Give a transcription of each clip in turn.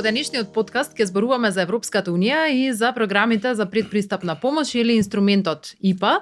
денешниот подкаст ќе зборуваме за Европската Унија и за програмите за предпристапна помош или инструментот ИПА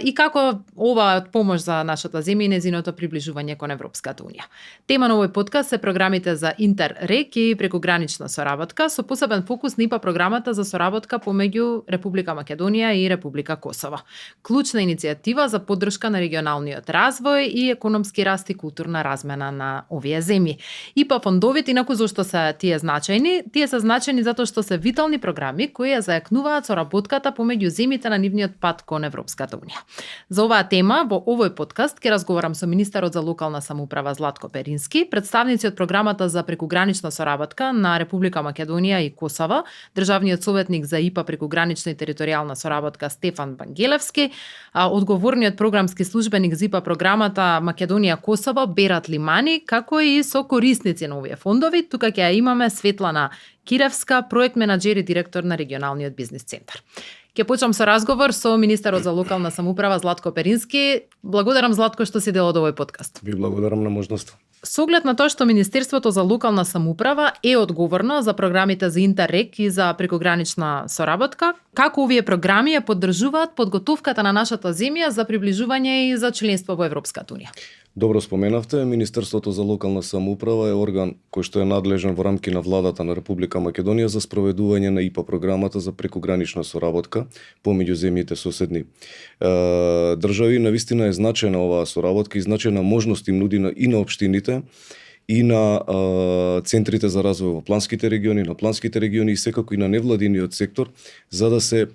и како оваа помош за нашата земја и незиното приближување кон Европската Унија. Тема на овој подкаст се програмите за Интеррег и прекогранична соработка со посебен фокус на ИПА програмата за соработка помеѓу Република Македонија и Република Косово. Клучна иницијатива за поддршка на регионалниот развој и економски раст и културна размена на овие земји. ИПА фондовите, инаку зошто се тие значајни? Тие се значајни затоа што се витални програми кои ја зајакнуваат соработката помеѓу земјите на нивниот пат кон Европската Унија. За оваа тема во овој подкаст ќе разговарам со министерот за локална самоуправа Златко Перински, представници од програмата за прекогранична соработка на Република Македонија и Косово, државниот советник за ИПА прекогранична и територијална соработка Стефан Вангелевски, одговорниот програмски службеник за ИПА програмата Македонија-Косово Берат Лимани, како и со корисници на овие фондови. Тука ќе ја имаме Светлана Киревска, проект менаџер и директор на регионалниот бизнис центар. Ќе почнам со разговор со министерот за локална самоуправа Златко Перински. Благодарам, Златко, што си дел од овој подкаст. Ви благодарам на можноста. Со оглед на тоа што Министерството за локална самоуправа е одговорно за програмите за Интеррег и за прекогранична соработка, како овие програми ја поддржуваат подготовката на нашата земја за приближување и за членство во Европската Унија? Добро споменавте, Министерството за локална самоуправа е орган кој што е надлежен во рамки на владата на Република Македонија за спроведување на ИПА програмата за прекогранична соработка помеѓу земјите соседни држави. Навистина е значајна оваа соработка и значајна можност им нуди и на општините и на центрите за развој во планските региони и секако и на невладиниот сектор, за да се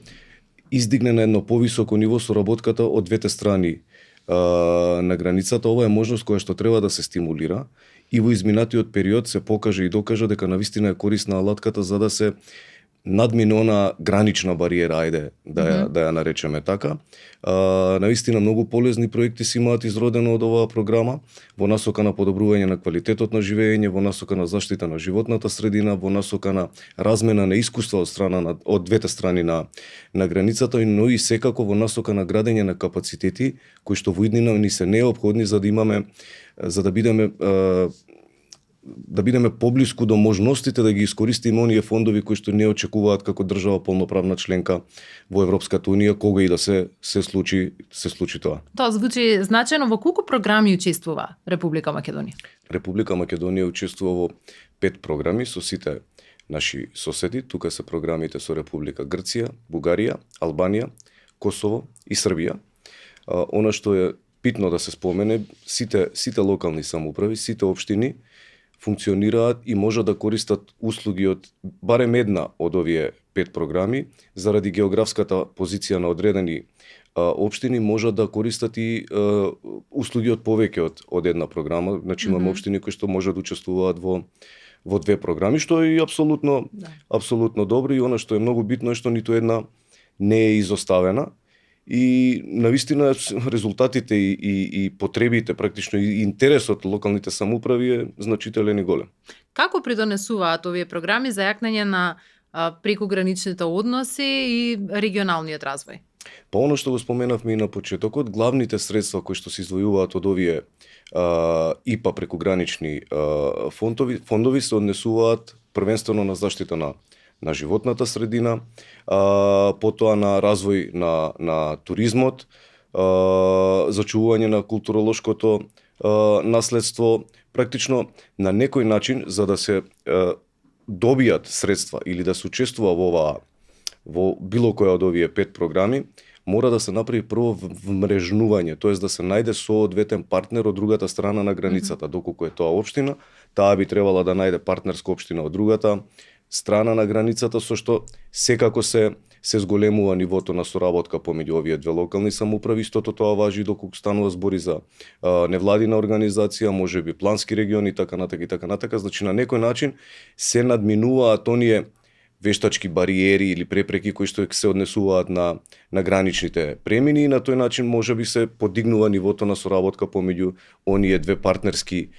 издигне на едно повисоко ниво соработката од двете страни на границата. Ова е можност која што треба да се стимулира и во изминатиот период се покаже и докаже дека навистина е корисна алатката за да се надмине она гранична бариера, ајде да ја наречеме така. Навистина многу полезни проекти се имаат изродено од оваа програма во насока на подобрување на квалитетот на живење, во насока на заштита на животната средина, во насока на размена на искуства од двете страни на границата, но и секако во насока на градење на капацитети кои што во иднина ни се неопходни за да бидеме поблиску до можностите да ги искористиме оние фондови кои што не очекуваат како држава полноправна членка во Европската Унија, кога и да се случи тоа. Тоа звучи значајно. Во колку програми учествува Република Македонија? Република Македонија учествува во 5 програми со сите наши соседи. Тука се програмите со Република Грција, Бугарија, Албанија, Косово и Србија. Она што е битно да се спомене, сите локални самоуправи, сите општини функционираат и можат да користат услуги од барем една од овие 5 програми. Заради географската позиција на одредени општини можат да користат и услуги од повеќе од една програма. Значи имаме општини кои што можат да учествуваат во 2 програми, што е апсолутно добро, и она што е многу битно е што ниту една не е изоставена. И навистина резултатите и потребите, практично и интересот локалните самоуправи е значителен и голем. Како придонесуваат овие програми за јакнење на прекограничните односи и регионалниот развој? Па оно што го споменавме и на почетокот, главните средства кои што се издвојуваат од овие ИПА прекогранични фондови се однесуваат првенствено на заштита на животната средина, потоа на развој на туризмот, зачувување на културолошкото наследство, практично на некој начин за да се добијат средства или да се учествува во било која од овие 5 програми, мора да се направи прво вмрежнување, тоест да се најде соодветен партнер од другата страна на границата. Доколку е тоа општина, таа би требала да најде партнерска општина од другата страна на границата, со што секако се зголемува нивото на соработка помеѓу овие две локални самоуправи. Истото тоа важи доколку станува збори за невладина организација, можеби плански региони, така натака. Значи на некој начин се надминуваат оние вештачки бариери или препреки кои што се однесуваат на граничните премини, и на тој начин можеби се подигнува нивото на соработка помеѓу оние две партнерски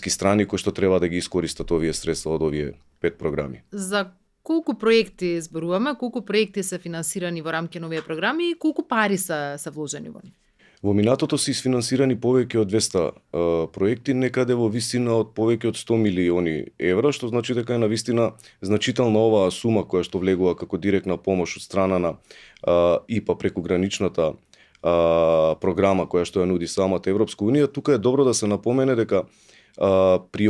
страни кои што треба да ги искористат овие средства од овие 5 програми. За колку проекти зборуваме, колку проекти се финансирани во рамки на овие програми и колку пари се вложени во нив? Во минатото се isfinansirani повеќе од 200 проекти, некаде во висина од повеќе од 100 милиони евра, што значи дека е навистина значителна оваа сума која што влегува како директна помош од страна на ИПА прекуграничната програма која што ја нуди самата Европска унија. Тука е добро да се напомене дека при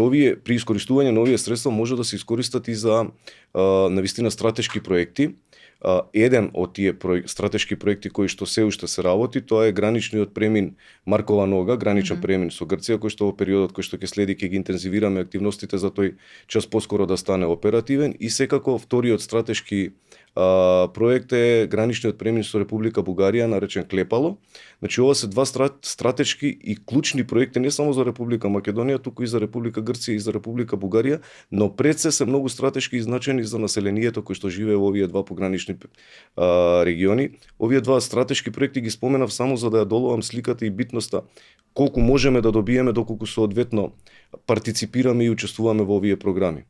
искористување на овие средства може да се искористат и за навистина стратешки проекти. Еден од тие стратешки проекти кои што се уште се работи, тоа е граничниот премин Маркова нога, граничен премин со Грција, кој што во периодот кој што ќе следи ќе ги интензивираме активностите за тој час поскоро да стане оперативен, и секако вториот стратешки проект е граничниот премин со Република Бугарија, наречен Клепало. Значи ова се два стратешки и клучни проекти не само за Република Македонија, туку и за Република Грција и за Република Бугарија, но пред се многу стратешки и значајни за населението кој што живее во овие два погранични региони. Овие два стратешки проекти ги споменав само за да ја доловам сликата и битноста колку можеме да добиеме доколку соодветно партиципираме и учествуваме во овие програми.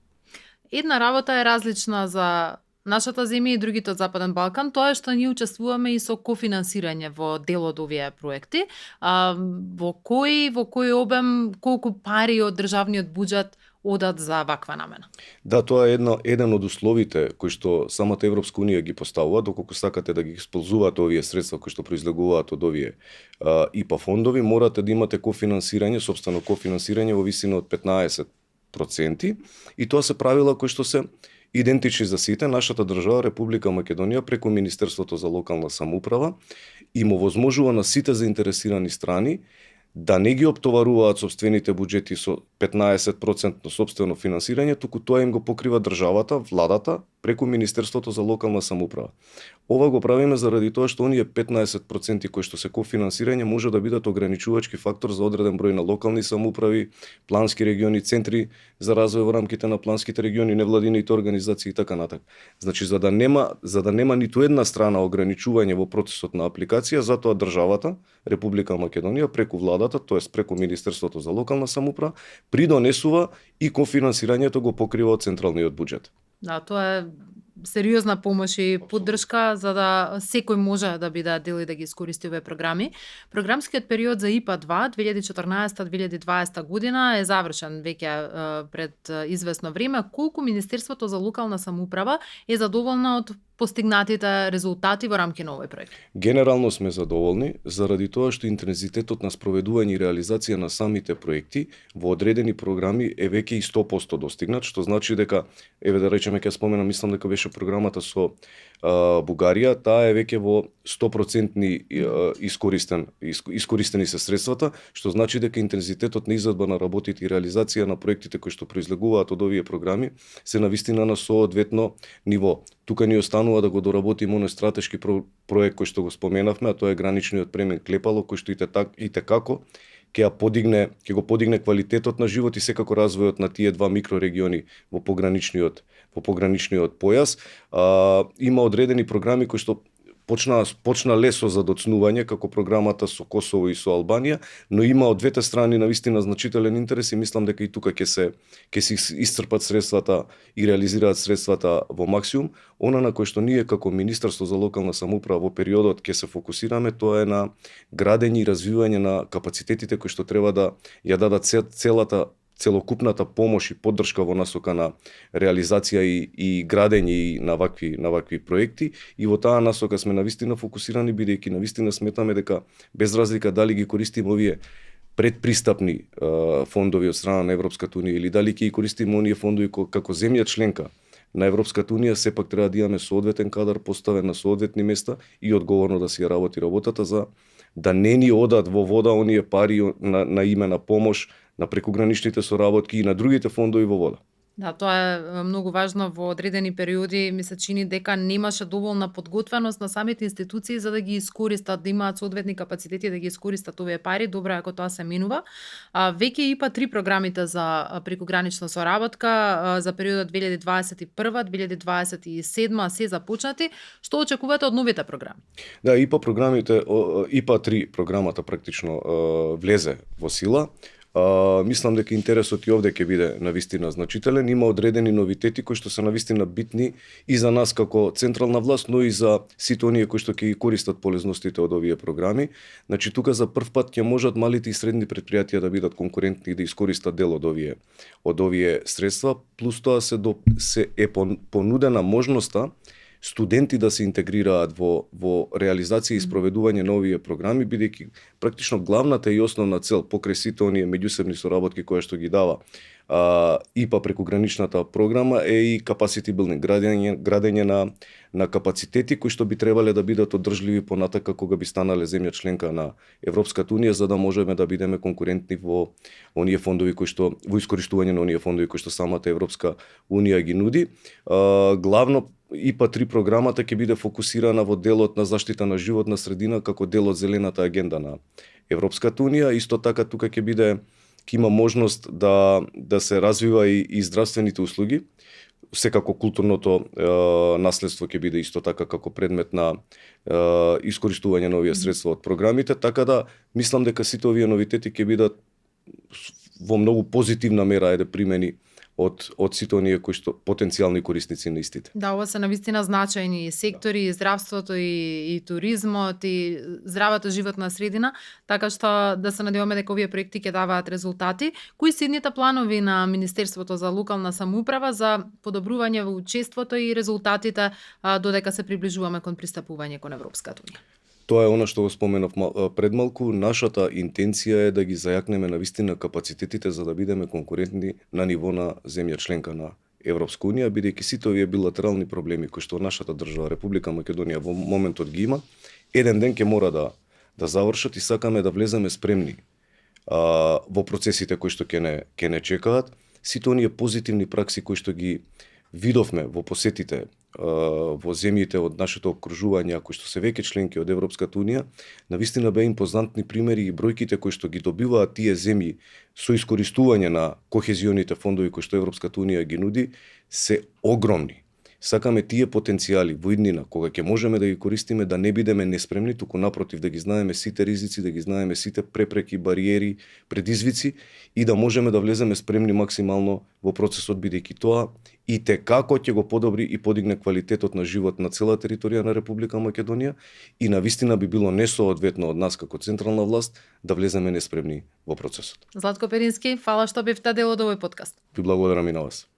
Една работа е различна за нашата земја и другите од Западен Балкан, тоа е што ние учествуваме и со кофинансирање во дел од овие проекти. Во кој обем, колку пари од државниот буџет одат за ваква намена? Да, тоа е еден од условите кои што самата Европска унија ги поставува, доколку сакате да ги исползуваат овие средства кои што произлегуваат од овие ИПА фондови, морате да имате кофинансирање, сопствено кофинансирање во висина од 15%, и тоа се правила кои што се идентични за сите. Нашата држава, Република Македонија, преку Министерството за локална самоуправа, им овозможува на сите заинтересирани страни да не ги оптоваруваат сопствените буџети со 15% сопствено финансирање, туку тоа им го покрива државата, владата, преку Министерството за локална самоуправа. Ова го правиме заради тоа што оние 15% кои што се кофинансирање може да бидат ограничувачки фактор за одреден број на локални самоуправи, плански региони, центри за развој во рамките на планските региони, невладините организации и така натаму. Значи за да нема ниту една страна ограничување во процесот на апликација, затоа државата, Република Македонија, преку владата, тоест преку Министерството за локална самоуправа, придонесува и кофинансирањето го покрива од централниот буџет. Да, тоа е сериозна помош и поддршка за да секој може да биде дел и да ги искористи овие програми. Програмскиот период за ИПА 2 2014-2020 година е завршен веќе пред известно време. Колку Министерството за локална самоуправа е задоволно од постигнатите резултати во рамки на овој проект? Генерално сме задоволни заради тоа што интензитетот на спроведување и реализација на самите проекти во одредени програми е веќе и 100% достигнат, што значи дека, еве да речеме, ќе споменам, мислам дека беше програмата со Бугарија, таа е веќе во 100% искористени се средствата, што значи дека интензитетот на изvedба на работите и реализација на проектите кои што произлегуваат од овие програми се навистина на соодветно ниво. Тука ни останува да го доработиме оној стратешки проект кој што го споменавме, а тоа е граничниот премин Клепало, кој што и текако ќе го подигне квалитетот на живот и секако развојот на тие два микрорегиони во пограничниот појас. Има одредени програми кои што почна лесо за доцнување, како програмата со Косово и со Албанија, но има од двете страни навистина значителен интерес и мислам дека и тука ќе се исцрпат средствата и реализираат средствата во максимум. Она на кој што ние како Министерство за локална самоуправа во периодот ќе се фокусираме, тоа е на градење и развивање на капацитетите кои што треба да ја дадат целокупната помош и поддршка во насока на реализација и градење на вакви проекти, и во таа насока сме навистина фокусирани, бидејќи навистина сметаме дека без разлика дали ги користиме овие предпристапни фондови од страна на Европската унија или дали ќе ги користиме оние фондови како земја членка на Европската унија, сепак треба да имаме соодветен кадар поставен на соодветни места и одговорно да си ја работи работата за да не ни одат во вода оние пари на име на помош на прекуграничните соработки и на другите фондови во вода. Да, тоа е многу важно. Во одредени периоди ми се чини дека немаше доволна подготвеност на самите институции за да ги искористат, да имаат соодветни капацитети да ги искористат овие пари. Добро е ако тоа се минува. Веќе ИПА 3 програмите за прекугранична соработка за периодот 2021-2027 се започнати. Што очекувате од новите програми? Да, ИПА 3 програмата практично влезе во сила. Мислам дека интересот и овде ќе биде навистина значителен. Има одредени новитети кои што се навистина битни и за нас како централна власт, но и за сите оние кои што ќе ги користат полезностите од овие програми. Значи тука за прв пат ќе можат малите и средни претпријатија да бидат конкурентни и да искористат дел од овие средства, плюс тоа се е понудена можноста студенти да се интегрираат во реализација и спроведување на овие програми, бидејќи практично главната и основна цел покрај сите оние меѓусебни соработки кои што ги дава ИПА преку граничната програма е и capacity building, градење на капацитети кои што би требале да бидат одржливи понатака кога би станале земја членка на Европската унија, за да можеме да бидеме конкурентни во оние фондови кои што во искористување на оние фондови кои што самата Европска унија ги нуди. Главно ИПА 3 програмата ќе биде фокусирана во делот на заштита на животна средина како дел од зелената агенда на Европската унија. Исто така тука ќе има можност да се развива и здравствените услуги. Секако културното наследство ќе биде исто така како предмет на искористување на овие средства од програмите, така да мислам дека сите овие новитети ќе бидат во многу позитивна мера примени од сите оние кои што потенцијални корисници на истите. Да, ова се навистина значајни сектори, и здравството, и туризмот, и здравата животна средина, така што да се надеваме дека овие проекти ќе даваат резултати. Кои се идните планови на Министерството за локална самоуправа за подобрување во учеството и резултатите додека се приближуваме кон пристапување кон Европската унија? Тоа е она што го споменав предмалку. Нашата интенција е да ги зајакнеме навистина капацитетите за да бидеме конкурентни на ниво на земја членка на Европска унија, бидејќи сите овие билатерални проблеми кои што нашата држава Република Македонија во моментот ги има, еден ден ќе мора да завршат и сакаме да влеземе спремни во процесите кои што ќе не чекаат. Сите оние позитивни пракси кои што ги видовме во посетите во земјите од нашето окружување, кои што се веќе членки од Европската унија, навистина беа импозантни примери и бројките кои што ги добиваат тие земји со искористување на кохезионите фондови кои што Европската унија ги нуди, се огромни. Сакаме тие потенцијали во иднина, кога ќе можеме да ги користиме, да не бидеме неспремни, туку напротив да ги знаеме сите ризици, да ги знаеме сите препреки, бариери, предизвици и да можеме да влеземе спремни максимално во процесот, бидејќи тоа и те како ќе го подобри и подигне квалитетот на живот на цела територија на Република Македонија и навистина би било несоодветно од нас како централна власт да влеземе неспремни во процесот. Златко Перински, фала што бевте дел од овој подкаст. Ви благодарам и на вас.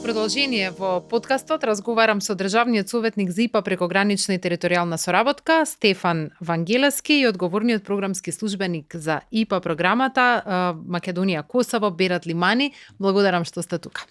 Продолжение во подкастот разговарам со државниот советник за ИПА прекогранична и територијална соработка Стефан Вангелевски и одговорниот програмски службеник за ИПА програмата Македонија Косово Берат Лимани. Благодарам што сте тука.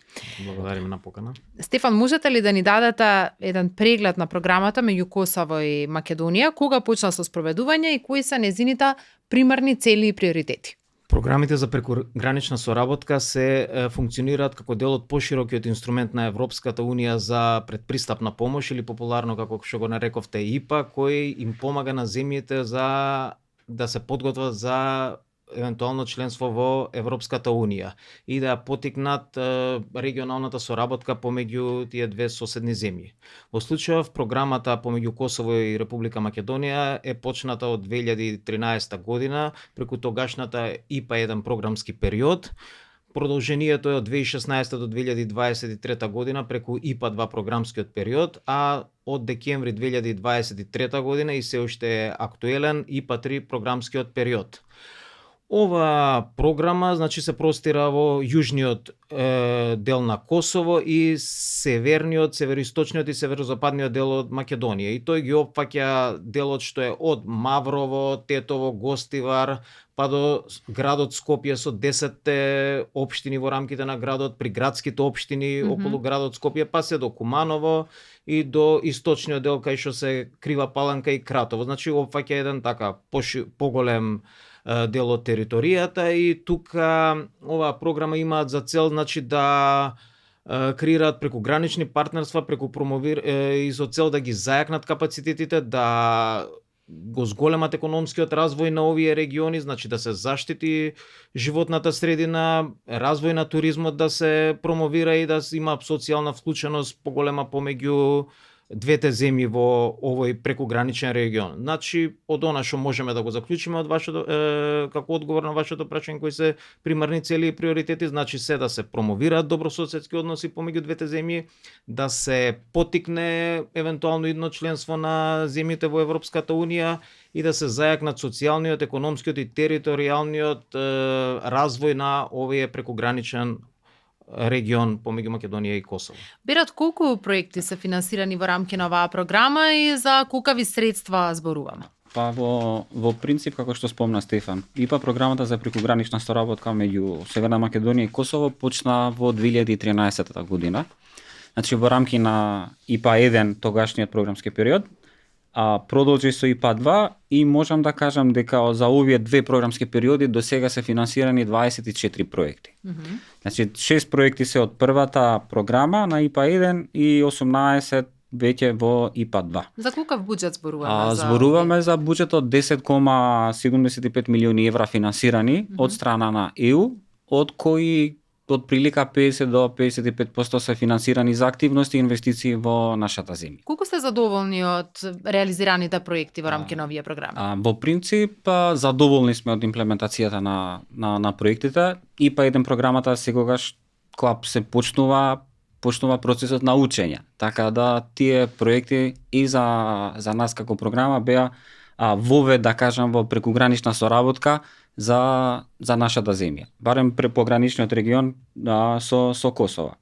Благодарим на покана. Стефан, можете ли да ни дадете еден преглед на програмата меѓу Косово и Македонија, кога почна со спроведување и кои се нејзините примарни цели и приоритети? Програмите за прекогранична соработка се функционираат како дел од поширокиот инструмент на Европската унија за предпристапна помош или популарно како што го нарековте ИПА, кој им помага на земјите за да се подготват за евентуално членство во Европската унија и да потикнат регионалната соработка помеѓу тие две соседни земји. Во случајов програмата помеѓу Косово и Република Македонија е почната од 2013 година преку тогашната ИПА-1 програмски период. Продолжението е од 2016 до 2023 година преку ИПА-2 програмскиот период, а од декември 2023 година и се уште е актуелен ИПА-3 програмскиот период. Ова програма се простира во јужниот дел на Косово и северниот, североисточниот и северозападниот дел од Македонија. И тој ги опфаќа делот што е од Маврово, Тетово, Гостивар, па до градот Скопје со 10 општини во рамките на градот, при градските општини околу градот Скопје, па се до Куманово и до источниот дел кај што се Крива Паланка и Кратово. Значи опфаќа еден така поголем дел од територијата и тука оваа програма имаат за цел да креираат прекогранични партнерства, преку и со цел да ги зајакнат капацитетите, да го зголемат економскиот развој на овие региони, значи да се заштити животната средина, развој на туризмот да се промовира и да има социјална вклученост поголема помеѓу двете земји во овој прекуграничен регион. Значи, од она што можеме да го заклучиме од вашето како одговор на вашето прашање кои се примарни цели и приоритети, значи се да се промовираат добрососедски односи помеѓу двете земји, да се поттикне евентуално идно членство на земјите во Европската унија и да се зајакнат социјалниот, економскиот и територијалниот развој на овој прекуграничен регион помеѓу Македонија и Косово. Берат, колку проекти се финансирани во рамки на оваа програма и за колкави средства зборуваме? Па во принцип, како што спомна Стефан, ИПА програмата за прекугранична соработка меѓу Северна Македонија и Косово почна во 2013 година. Значи во рамки на ИПА 1 тогашниот програмски период, продолжи со ИПА 2 и можам да кажам дека за овие две програмски периоди до сега се финансирани 24 проекти. Значи 6 проекти се од првата програма на ИПА 1 и 18 веќе во ИПА 2. За колкав буџет зборуваме? Зборуваме за буџет од 10,75 милиони евра финансирани од страна на ЕУ, од кои од прилика 50 до 55% се финансирани за активности и инвестиции во нашата земја. Колку сте задоволни од реализираните проекти во рамки на овие програми? Во принцип, задоволни сме од имплементацијата на проектите. ИПА 1 програмата секогаш кога се почнува процесот на учење. Така да тие проекти и за нас како програма беа вовед, да кажам, во прекугранична соработка за нашата земја. Барем препограничниот регион со Косово.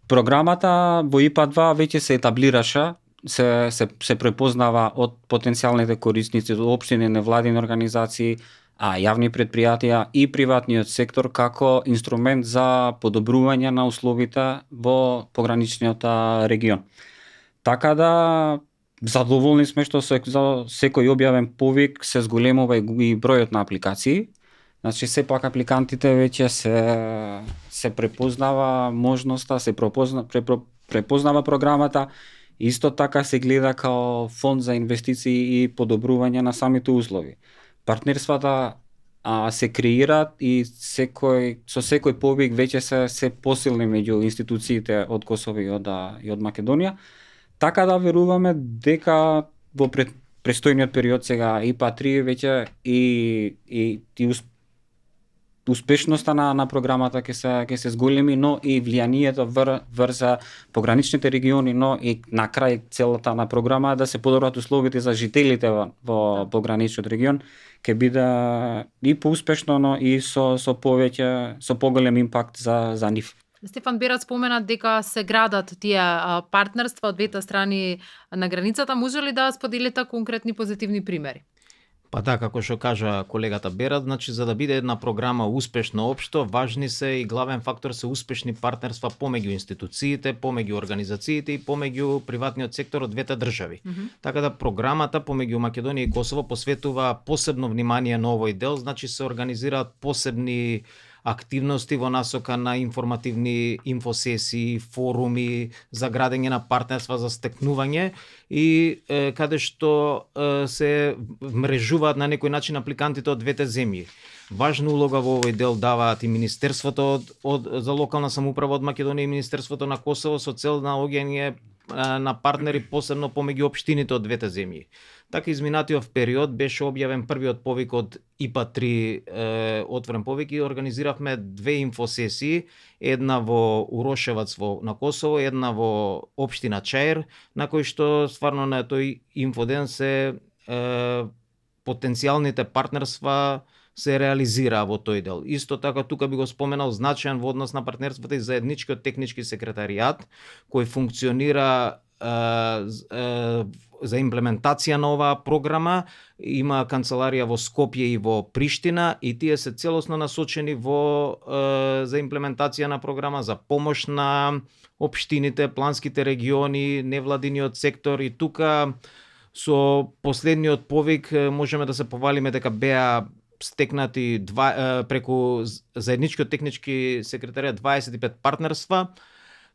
Програмата во ИПА 2 веќе се етаблираше, се препознава од потенцијалните корисници, од општини, невладини организации, јавни предпријатија и приватниот сектор како инструмент за подобрување на условите во пограничниот регион. Така да задоволни сме што за секој објавен повик се зголемува и бројот на апликации. Значи сепак апликантите веќе се препознава можноста, се препознава програмата. Исто така се гледа као фонд за инвестиции и подобрување на самите услови. Партнерствата се креираат и со секој повик веќе се посилни меѓу институциите од Косово и од Македонија. Така да веруваме дека во престојниот период сега ИПА 3 веќе и успешноста на програмата ќе се зголеми, но и влијанието врз пограничните региони, но и на крај целата на програма да се подобрат условите за жителите во пограничниот регион ќе биде и поуспешно, но и со поголем импакт за нив. Стефан Берат спомена дека се градат тие партнерства од двете страни на границата. Може ли да споделите конкретни позитивни примери? Па да, како што кажа колегата Берат, значи за да биде една програма успешно општо, важни се и главен фактор се успешни партнерства помеѓу институциите, помеѓу организациите и помеѓу приватниот сектор од двете држави. Така да програмата помеѓу Македонија и Косово посветува посебно внимание на овој дел, значи се организираат посебни активности во насока на информативни инфосесии, форуми за градење на партнерства за стекнување и каде што се мрежуваат на некој начин апликантите од двете земји. Важна улога во овој дел даваат и Министерството за локална самоуправа од Македонија и Министерството на Косово со цел на наоѓање на партнери посебно помеѓу општините од двете земји. Така изминатиот период беше објавен првиот повик од ИПА 3 отворен повик и организиравме две инфосесии, една во Урошевац на Косово, една во општина Чаир, на кој што стварно на тој инфоден се потенцијалните партнерства се реализира во тој дел. Исто така тука би го споменал значаен во однос на партнерствата и заедничкиот технички секретаријат кој функционира за имплементација на оваа програма. Има канцеларија во Скопје и во Приштина и тие се целосно насочени за имплементација на програма, за помош на општините, планските региони, невладиниот сектор и тука со последниот повик можеме да се повалиме дека беа стекнати преку заедничкиот технички секретаријат 25 партнерства,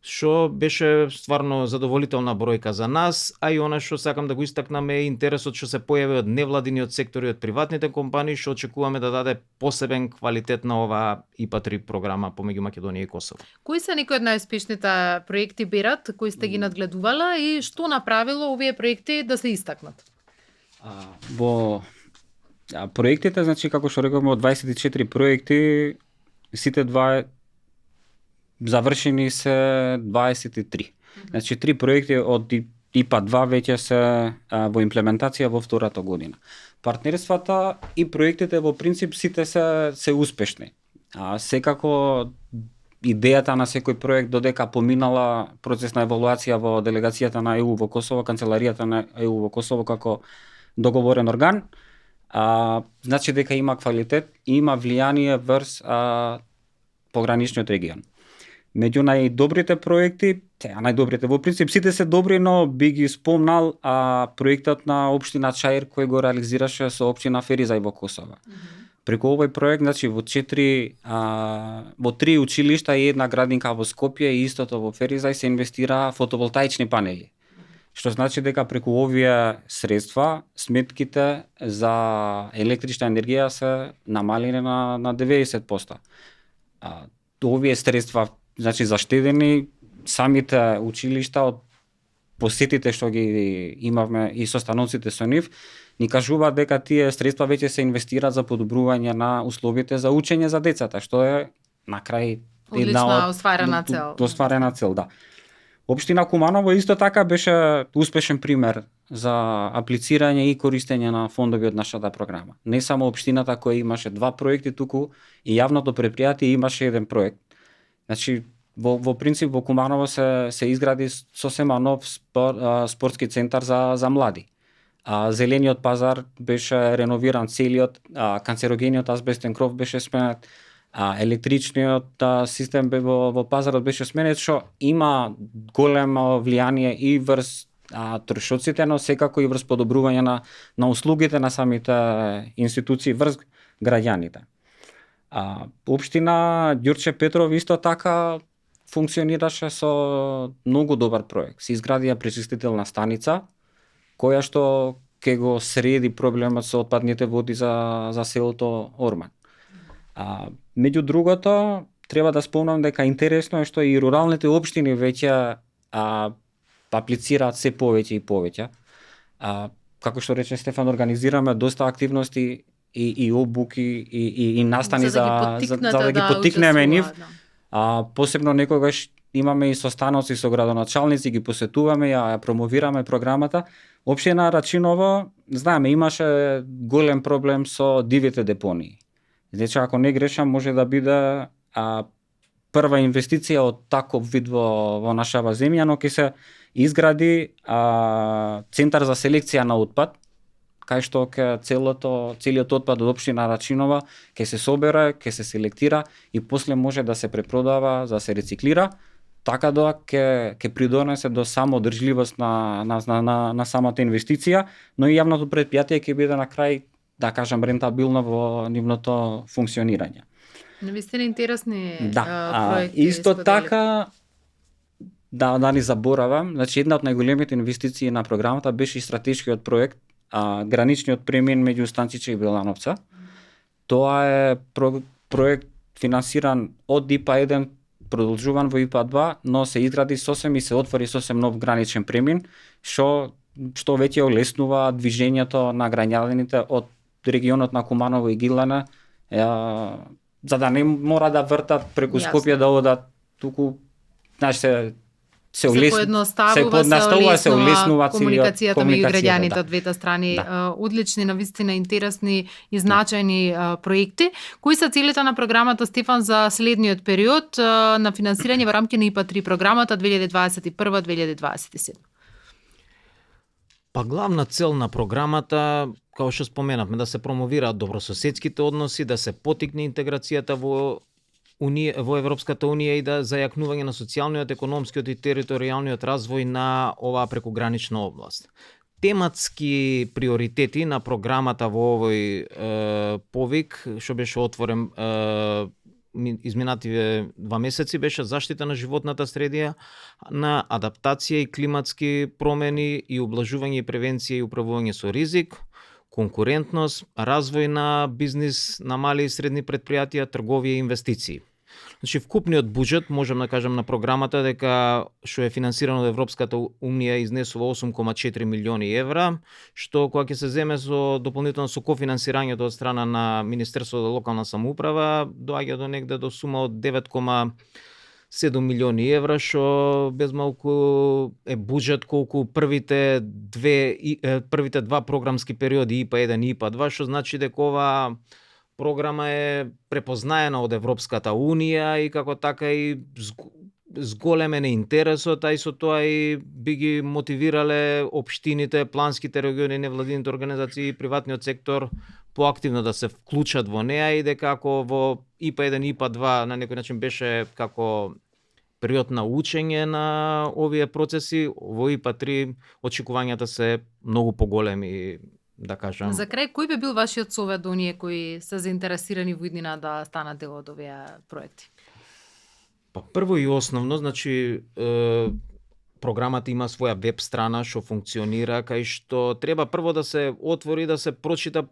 што беше стварно задоволителна бројка за нас, а и она што сакам да го истакнам е интересот што се појави од невладиниот сектор и од приватните компании, што очекуваме да даде посебен квалитет на оваа ИПА-3 програма помеѓу Македонија и Косово. Кои се некои од најуспешните проекти берат, кои сте ги надгледувала и што направило овие проекти да се истакнат? Во проектите, значи како што рековме, од 24 проекти, сите завршени се 23. Значи 3 проекти од ИПА 2 веќе се во имплементација во втората година. Партнерствата и проектите во принцип сите се успешни. Секако идејата на секој проект додека поминала процес на евалуација во делегацијата на ЕУ во Косово, канцеларијата на ЕУ во Косово како договорен орган, значи дека има квалитет и има влијание врз пограничниот регион. Меѓу најдобрите проекти, најдобрите во принцип сите се добри, но би ги спомнал проектот на општина Чаир кој го реализираше со општина Феризај во Косово. Преку овој проект, значи во 3 училишта и една градинка во Скопје и истото во Феризај се инвестира фотоволтаични панели. Што значи дека преку овие средства сметките за електрична енергија се намалени на 90%. Овие средства значи заштедени, самите училишта од посетите што ги имавме и состаноците со нив, ни кажуваат дека тие средства веќе се инвестираат за подобрување на условите за учење за децата, што е на крај една остварена цел. Остварена цел, да. Општина Куманово исто така беше успешен пример за аплицирање и користење на фондови од нашата програма. Не само општината која имаше 2 проекти, туку и јавното претпријатие имаше еден проект. Значи, во принцип во Куманово се изгради сосема нов спортски центар за млади. Зелениот пазар беше реновиран целиот, канцерогениот азбестен кров беше сменет, електричниот систем во пазарот беше сменет, што има големо влијание и врз трошоците, но секако и врз подобрување на услугите на самите институции врз граѓаните. Општина Ѓурче Петров исто така функционираше со многу добар проект. Се изградија пречистителна станица која што ќе го среди проблемот со отпадните води за селото Орман. Меѓу другото, треба да спомнам дека интересно е што и руралните општини веќе аплицираат се повеќе и повеќе. Како што рече Стефан, организираме доста активности и обуки и настани за да ги поттикнеме нив. Посебно некогаш имаме и состаноци со градоначалници, ги посетуваме, ја промовираме програмата. Општина Рачиново, знаеме, имаше голем проблем со дивите депонии. Значи, ако не грешам, може да биде прва инвестиција од таков вид во нашава земја, но ќе се изгради центар за селекција на отпад, кај што целиот отпад од општина Рачинова ќе се собере, ќе се селектира и после може да се препродава, да се рециклира, така да ќе придонесе до самоодржливост на самата инвестиција, но и јавното претпријатие ќе биде на крај, да кажам, рентабилно во нивното функционирање. Навистина интересни проекти. Исто така, да ни заборавам, значи една од најголемите инвестиции на програмата беше и стратешкиот проект, граничниот премин меѓу Станчиче и Белановца. Тоа е проект финансиран од ИПА 1, продолжуван во ИПА 2, но се изгради сосем и се отвори сосем нов граничен премин, што веќе олеснува движењето на граѓаните од регионот на Куманово и Гилана, за да не мора да вртат преку Скопје да одат, туку се поедноставува, се олеснува комуникацијата меѓу граѓаните од двете страни. Одлични, навистина интересни и значајни проекти. Кои се целите на програмата, Стефан, за следниот период на финансирање во рамки на ИПА 3 програмата 2021-2027? Па главна цел на програмата, како што споменавме, да се промовираат добрососедските односи, да се поттикне интеграцијата во Европската унија и да зајакнување на социјалниот, економскиот и територијалниот развој на оваа прекогранична област. Тематски приоритети на програмата во овој повик, што беше отворен изминативе 2 месеци беше заштита на животната средина, на адаптација и климатски промени и ублажување и превенција и управување со ризик, конкурентност, развој на бизнис на мали и средни предпријатија, трговија и инвестиции. Значи, вкупниот буџет, можам да кажам на програмата, дека што е финансирано од Европската унија изнесува 8,4 милиони евра, што кога ќе се земе со дополнително со кофинансирањето од страна на Министерството за локална самоуправа, доаѓа до негде до сума од 9,7 милиони евра, што без малку е буџет колку првите два програмски периоди ИПА 1 и ИПА 2, што значи дека ова програма е препознаена од Европската унија и како така и зголемен е интересот, а и со тоа и би ги мотивирале општините, планските региони, невладините организации и приватниот сектор поактивно да се вклучат во неа и дека ако во ИПА 1 и ИПА 2 на некој начин беше како период на учење на овие процеси, во ИПА 3 очекувањата се многу поголеми, да кажам. За крај, кој би бил вашиот совет до оние кои се заинтересирани во иднина да станат дел од овие проекти? Па прво и основно, значи програмата има своја веб страна што функционира, кај што треба прво да се отвори, да се прочита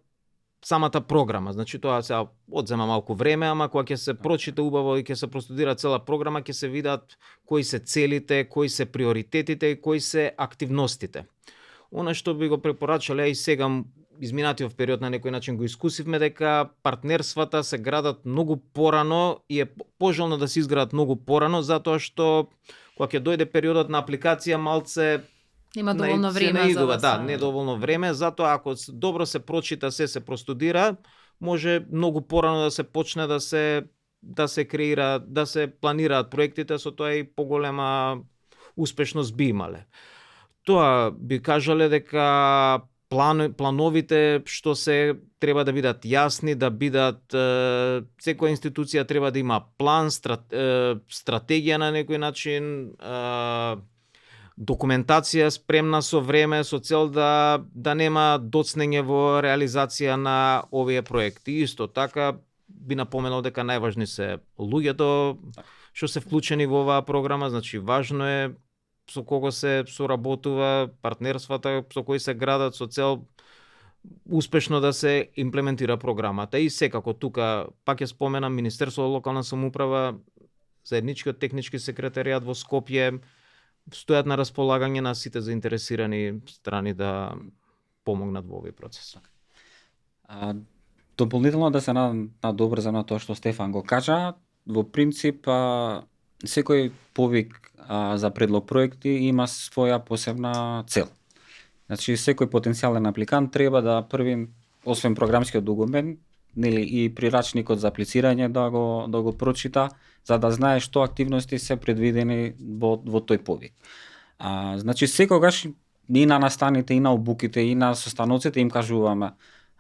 самата програма. Значи тоа се одзема малку време, ама кога ќе се прочита убаво и ќе се простудира цела програма, ќе се видат кои се целите, кои се приоритетите и кои се активностите. Она што би го препорачале и сега изминатиот период на некој начин го искусивме, дека партнерствата се градат многу порано и е пожелно да се изградат многу порано, затоа што кога ќе дојде периодот на апликација малце Нема доволно време наидува, да, недоволно време, затоа ако добро се прочита, се простудира, може многу порано да се почне да се креира, да се планираат проектите, со тоа и поголема успешност би имале. Тоа би кажале дека плановите што се треба да бидат јасни, да бидат секоја институција треба да има план, стратегија на некој начин, документација спремна со време со цел да нема доцнење во реализација на овие проекти. Исто така би напоменал дека најважни се луѓето што се вклучени во оваа програма, значи важно е со кого се соработува, партнерствата со кои се градат со цел успешно да се имплементира програмата. И секако тука пак ќе споменам Министерството за локална самоуправа, заедничкиот технички секретаријат во Скопје стојат на располагање на сите заинтересирани страни да помогнат во овој процес. Дополнително да се надобрзам на тоа што Стефан го кажа, во принцип секој повик за предлог проекти има своја посебна цел. Значи секој потенцијален апликант треба да први, освен програмскиот документ, нели и прирачникот за аплицирање да го прочита, за да знае што активности се предвидени во тој повик. Значи секогаш и на настаните, и на обуките, и на состаноците им кажуваме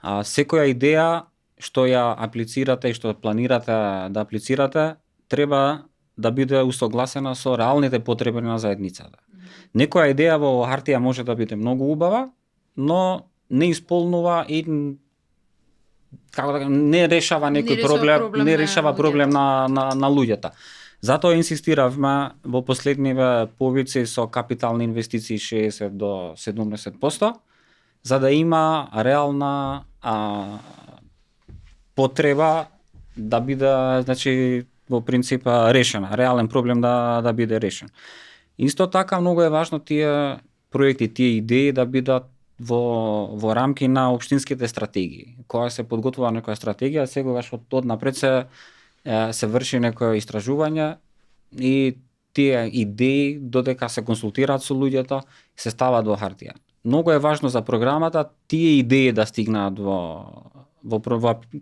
секоја идеја што ја аплицирате и што планирате да аплицирате треба да биде усогласена со реалните потреби на заедницата. Некоја идеја во хартија може да биде многу убава, но не исполнува и не решава некој проблем, не решава проблем на луѓето. Затоа инсистиравме во последниве повици со капитални инвестиции 60 до 70%, за да има реална потреба да биде, значи, во принцип решена, реален проблем да биде решен. Исто така многу е важно тие проекти, тие идеи да бидат во рамки на општинските стратегии. Кога се подготвува некоја стратегија, сегогаш од напред се врши некој истражување и тие идеи додека се консултираат со луѓето се стават во хартија. Многу е важно за програмата тие идеи да стигнат во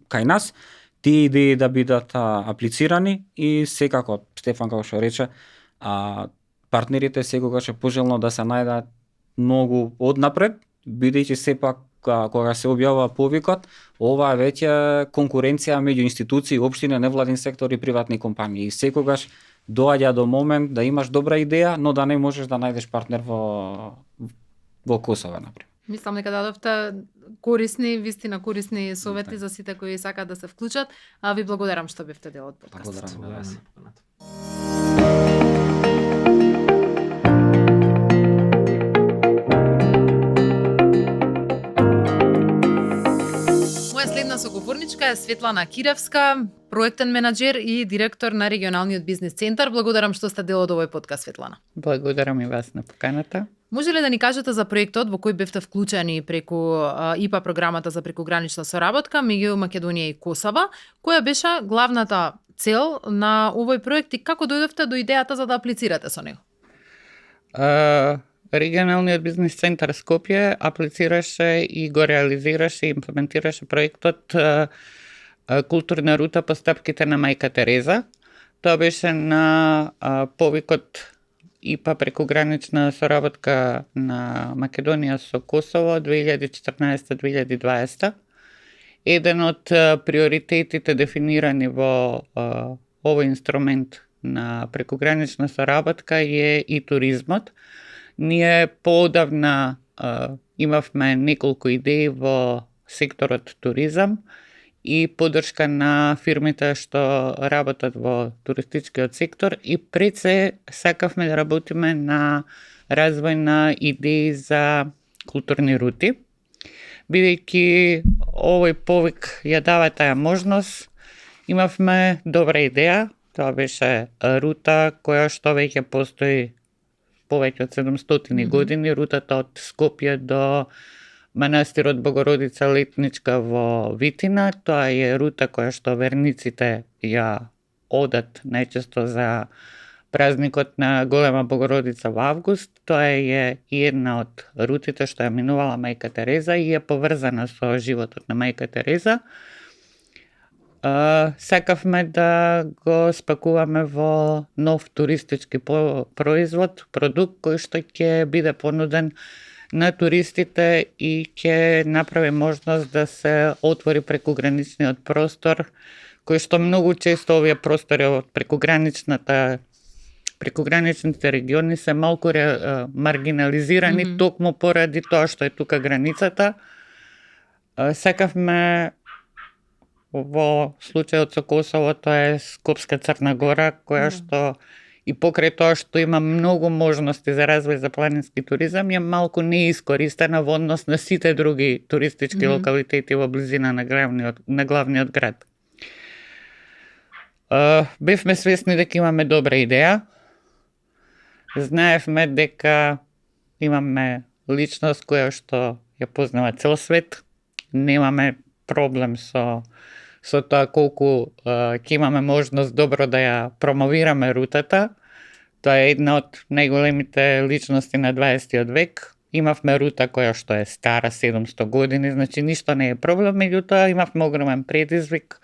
кај нас, тие идеи да бидат аплицирани и секако Стефан како што рече, партнерите секогаш е пожелно да се најдат многу однапред, бидејќи сепак кога се објавува повикот, ова е веќе конкуренција меѓу институции, општини, невладин сектор и приватни компании. И секогаш доаѓа до момент да имаш добра идеја, но да не можеш да најдеш партнер во Косово, например. Мислам дека дадовте корисни, вистина корисни совети за сите кои сакаат да се вклучат. А ви благодарам што бевте дел од подкастот. Благодарам. Моја следна соговорничка е Светлана Киревска, проектен менаџер и директор на регионалниот бизнис центар. Благодарам што сте дел од овој подкаст, Светлана. Благодарам и вас на поканата. Може ли да ни кажете за проектот во кој бевте вклучени преку ИПА програмата за прекугранична соработка меѓу Македонија и Косово? Која беше главната цел на овој проект и како дојдовте до идејата за да аплицирате со него? Регионалниот бизнис центар Скопје аплицираше и го реализираше и имплементираше проектот Културна рута по стапките на Мајка Тереза. Тоа беше на повикот ИПА прекугранична соработка на Македонија со Косово 2014-2020. Еден од приоритетите дефинирани во овој инструмент на прекугранична соработка е и туризмот. Ние поодавна имавме неколку идеи во секторот туризам и поддршка на фирмите што работат во туристичкиот сектор и пред се сакавме да работиме на развој на идеи за културни рути. Бидејќи овој повик ја дава таа можност, имавме добра идеја. Тоа беше рута која што веќе постои повеќе од 700 години, рутата од Скопје до манастирот Богородица Летничка во Витина. Тоа е рута која што верниците ја одат најчесто за празникот на Голема Богородица во август. Тоа е една од рутите што ја минувала Мајка Тереза и е поврзана со животот на Мајка Тереза. Сакавме да го спакуваме во нов туристички производ, продукт кој што ќе биде понуден на туристите и ќе направи можност да се отвори прекуграничниот простор, кој што многу често овие простори од прекуграничните региони се малку маргинализирани токму поради тоа што е тука границата. Сакавме во случајот со Косово, тоа е Скопска Црна Гора, која што и покрај тоа што има многу можности за развој за планински туризам, е малку неискористена во однос на сите други туристички локалитети во близина на главниот град. Бевме свесни дека имаме добра идеја. Знаевме дека имаме личност која што ја познава цел свет. Немаме проблем со тоа колку ќе имаме можност добро да ја промовираме рутата. Тоа е една од најголемите личности на 20 век. Имавме рута која што е стара 700 години, значи ништо не е проблем, меѓутоа имавме огромен предизвик.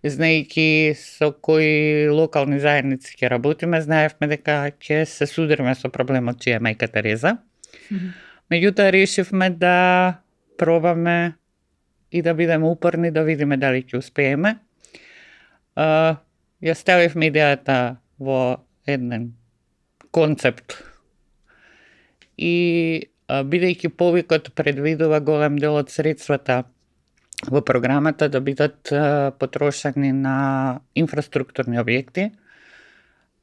Знаејќи со кои локални заедници ќе работиме, знаевме дека ќе се судиреме со проблемот чија е Мајка Тереза. Меѓутоа решивме да пробаме и да бидеме упорни, да видиме дали ќе успееме. Ја ставивме идејата во еден концепт и бидејќи повикот предвидува голем дел од средствата во програмата да бидат потрошени на инфраструктурни објекти.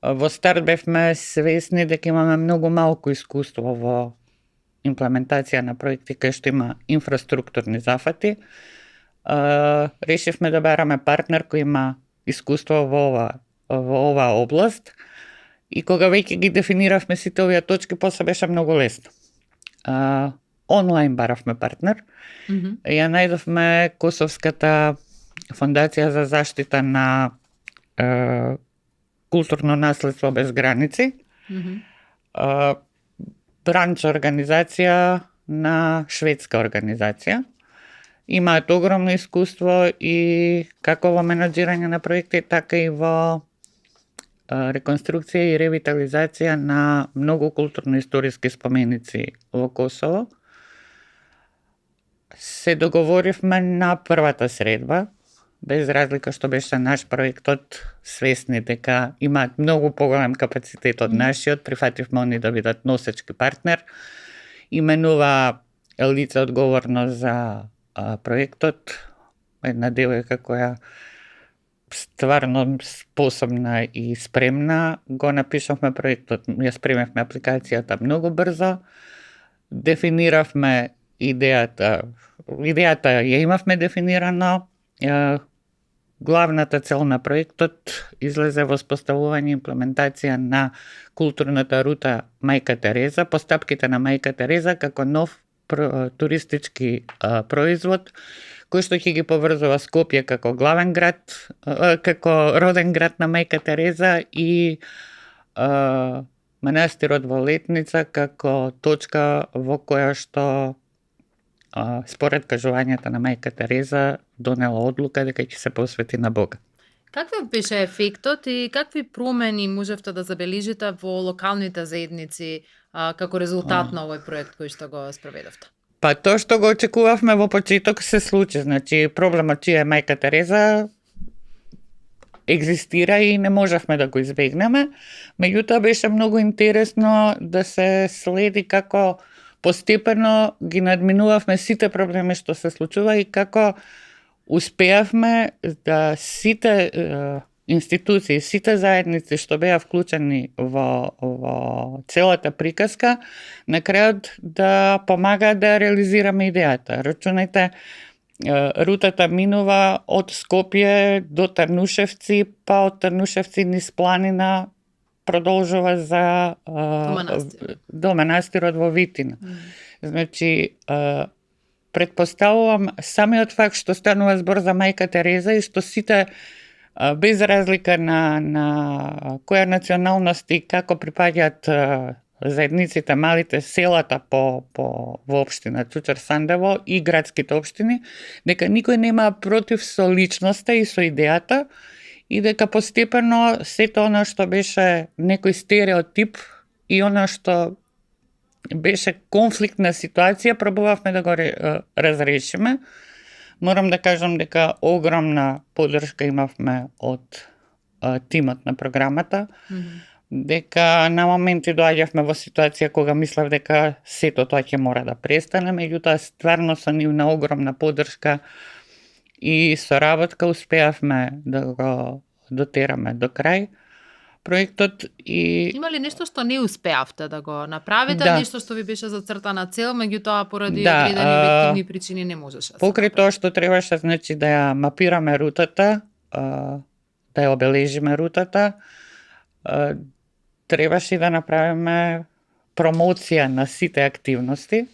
Во старт бевме свесни дека имаме многу малку искуство во имплементација на проекти кај што има инфраструктурни зафати. Решивме да бараме партнер кој има искуство во оваа област и кога веќе ги дефиниравме сите овие точки, после беше многу лесно. Онлайн баравме партнер. Ја најдовме Косовската фондација за заштита на културно наследство без граници. Бранч организација на шведска организација. Имаат огромно искуство и како во менаџирање на проекти, така и во реконструкција и ревитализација на многу културно-историски споменици во Косово. Се договоривме на првата средба, без разлика што беше наш проектот, свесни дека имаат многу поголем капацитет од нашиот, прифативме они да бидат носечки партнер. Именува лице одговорно за проектот, една девојка која стварно способна и спремна, го напишавме проектот, ја спремевме апликацијата многу брзо, дефиниравме идејата ја имавме дефинирано, главната цел на проектот излезе во споставување и имплементација на културната рута Мајка Тереза, постапките на Мајка Тереза како нов туристички производ, кој што ќе ги поврзува Скопје како главен град, како роден град на Мајка Тереза и манастирот во Летница како точка во која што според кажувањата на Мајка Тереза донела одлука дека ќе се посвети на Бога. Какви беше ефектот и какви промени можевте да забележите во локалните заедници како резултат на овој проект кој што го спроведовте? Па тоа што го очекувавме во почеток се случи. Значи, проблемот чија е Мајка Тереза екзистира и не можевме да го избегнеме. Меѓутоа беше многу интересно да се следи како постепено ги надминувавме сите проблеми што се случува и како успеавме да сите институции, сите заедници што беа вклучени во целата приказка, на крајот да помагаат да реализираме идејата. Рачунајте, рутата минува од Скопје до Трнушевци, па од Трнушевци низ планина продолжува за до манастирот во Витина. Значи, предпоставувам самиот факт што станува збор за Мајка Тереза и што сите без разлика на која националност и како припаѓаат заедниците, малите селата во општина Чучар Сандево и градските општини, дека никој нема против со личноста и со идејата и дека постепено сето она што беше некој стереотип и она што беше конфликтна ситуација, пробувавме да го разрешиме. Морам да кажам дека огромна поддршка имавме од тимот на програмата, дека на моменти доаѓавме во ситуација кога мислев дека сето тоа ќе мора да престане, меѓутоа стварно со нивна огромна поддршка и соработка успеавме да го дотераме до крај проектот и Има ли нешто што не успеавте да го направите, Да. нешто што ви беше зацртана цел, меѓутоа поради Да, одредени објективни причини не можеше? покрај тоа што требаше, значи да ја мапираме рутата, да ја обележиме рутата, требаше да направиме промоција на сите активности.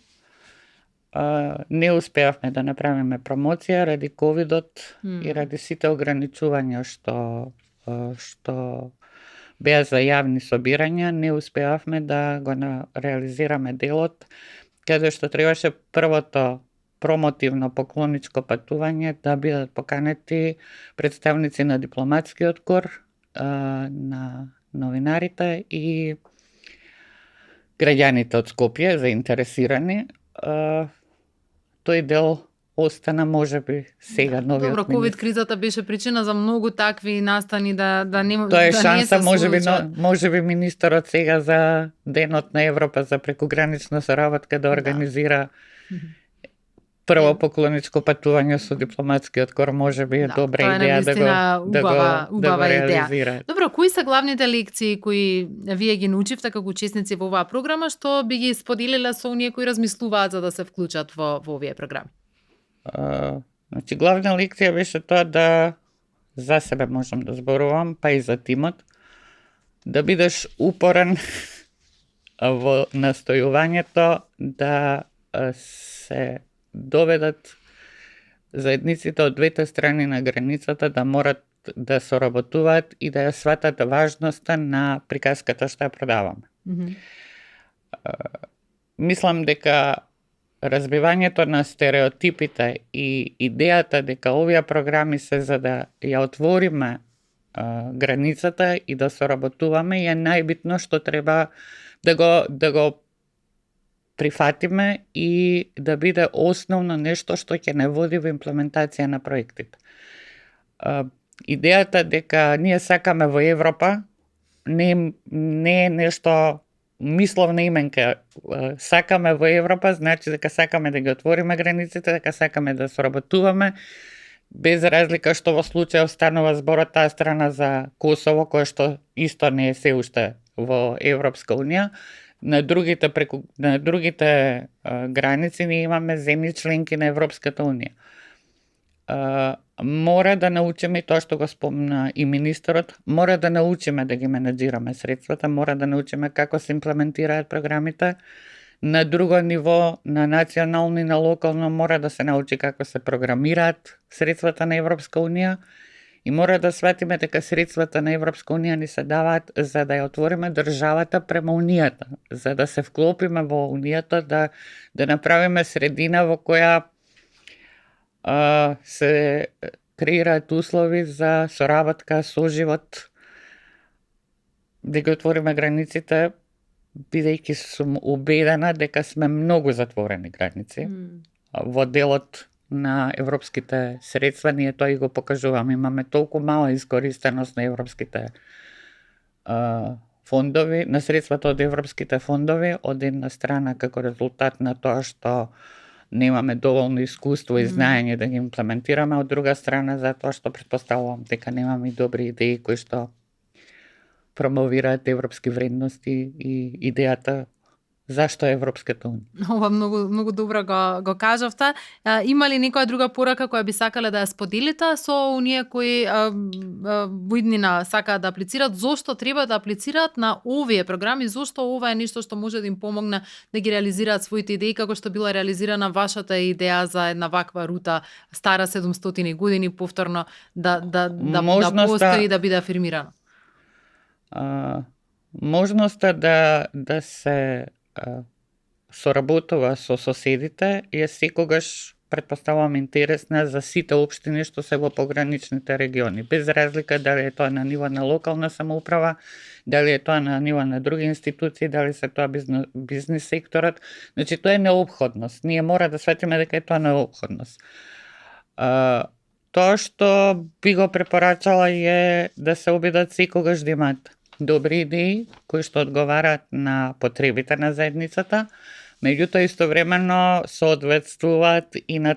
Не успеавме да направиме промоција ради ковидот и ради сите ограничувања што беа за јавни собирања, не успеавме да го реализираме делот, каде што требаше првото промотивно поклоничко патување да бидат поканети представници на дипломатскиот кор, на новинарите и граѓаните од Скопје заинтересирани. Тој дел остана можеби сега новиот Добро, ковид кризата беше причина за многу такви настани да не Тоа е да шанса, не се можеби, случат. можеби министерот сега за Денот на Европа за прекогранична соработка да организира прво поклоничко патување со дипломатскиот кор, можеби е добра тоа е идеја да навистина го убава идеја. реализира. Добро, кои се главните лекции кои вие ги научивте како учесници во оваа програма, што би ги споделиле со оние кои размислуваат за да се вклучат во овие програми? Значи, главна лекција беше тоа да за себе можам да зборувам, па и за тимот, да бидеш упорен во настојувањето да се доведат заедниците од двете страни на границата да морат да соработуваат и да ја сватат важноста на приказката што ја продаваме. Мислам дека разбивањето на стереотипите и идејата дека овие програми се за да ја отвориме границата и да соработуваме е најбитно што треба да го прифатиме и да биде основно нешто што ќе не води во имплементација на проектите. Идејата дека ние сакаме во Европа не е нешто мисловна именка. Сакаме во Европа, значи дека сакаме да ги отвориме границите, дека сакаме да соработуваме, без разлика што во случајот станува збор од таа страна за Косово, кој што исто не е се уште во Европска Унија. На другите граници ние имаме земји членки на Европската Унија. Мора да научиме тоа што го спомна и министерот, мора да научиме да ги менеджираме средствата, мора да научиме како се имплементираат програмите. На друго ниво, на национално и на локално, мора да се научи како се програмираат средствата на Европска Унија и мора да сватиме дека средствата на Европска Унија ни се даваат за да ја отвориме државата према Унијата, за да се вклопиме во Унијата, да направиме средина во која се креираат услови за соработка, соживот, да ги отвориме границите, бидејќи сум убедена дека сме многу затворени граници. Во делот на европските средства ние тоа и го покажуваме. Имаме толку мала искористеност на европските фондови, на средствата од европските фондови, од една страна како резултат на тоа што немаме доволно искуство и знаење да ги имплементираме, од друга страна затоа што претпоставувам дека немаме и добри идеи кои што промовираат европски вредности и идејата зашто е Европската Унија. Ова многу добро го кажавте. Има ли некоја друга порака која би сакале да ја споделите со оние кои во иднина сакаат да аплицираат? Зошто треба да аплицираат на овие програми? Зошто ова е нешто што може да им помогне да ги реализираат своите идеи, како што била реализирана вашата идеја за една ваква рута стара 700 години повторно да постои да биде афирмирана? Можноста да се соработува со соседите е секогаш, претпоставувам, интересна за сите општини што се во пограничните региони, без разлика дали е тоа на ниво на локална самоуправа, дали е тоа на ниво на други институции, дали се тоа бизнис секторот. Значи тоа е неопходност. Ние мора да светиме дека е тоа неопходност. Тоа што би го препорачала е да се обидат секогаш да имаат добри идеи кои што одговараат на потребите на заедницата, меѓутоа истовремено соодветствуваат и на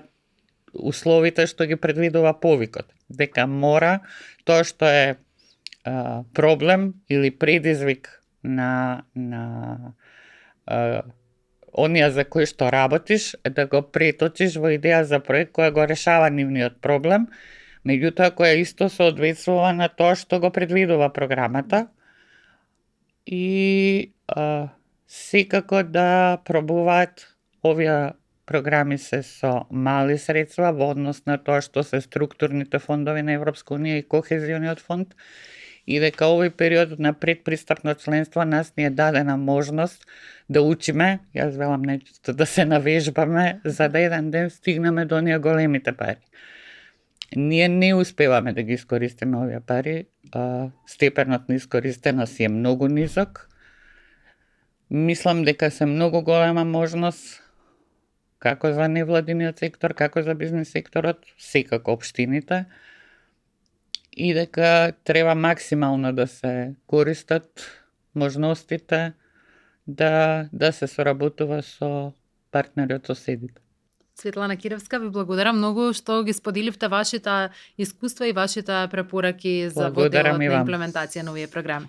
условите што ги предвидува повикот. Дека мора тоа што е проблем или предизвик на оние за кои што работиш, да го преточиш во идеја за проект која го решава нивниот проблем, меѓутоа која исто соодветствува на тоа што го предвидува програмата. И секако да пробуваат овие програми се со мали средства во однос на тоа што се структурните фондови на Европска Унија и Кохезиониот фонд, и дека овој период на предпристапно членство нас ни е дадена можност да учиме, јас велам нечисто да се навежбаме, за да еден ден стигнеме до оние големите пари. Ние не успеваме да ги искористиме овие пари, степенот на искористеност е многу нисок. Мислам дека се многу голема можност како за невладиниот сектор, како за бизнес секторот, секако општините, и дека треба максимално да се користат можностите да се соработува со партнери од соседите. Светлана Киревска, ви благодарам многу што ги споделивте вашите искуства и вашите препораки за во делот на имплементација на овие програми.